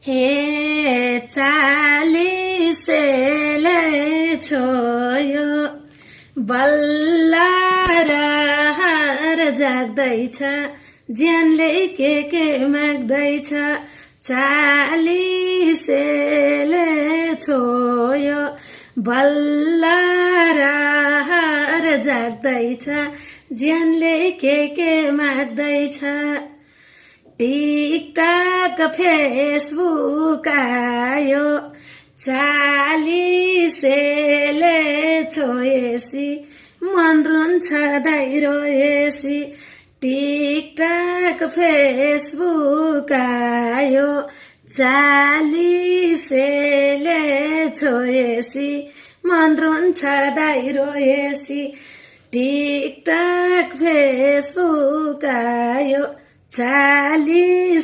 हे चालिसेले छोयो बल्ल रहर जाग्दैछ ज्यानले के माग्दैछ चालिसेले छोयो बल्ल रहर जाग्दैछ ज्यानले के माग्दैछ टिकटक फेसबुक आयो चालिसेले छोएसी मन रुन्छ दाइ रोएसी टिकटक फेसबुक आयो चालिसेले छोएसी मन रुन्छ दाइ रोएसी टिकटक फेसबुक आयो चालिसेले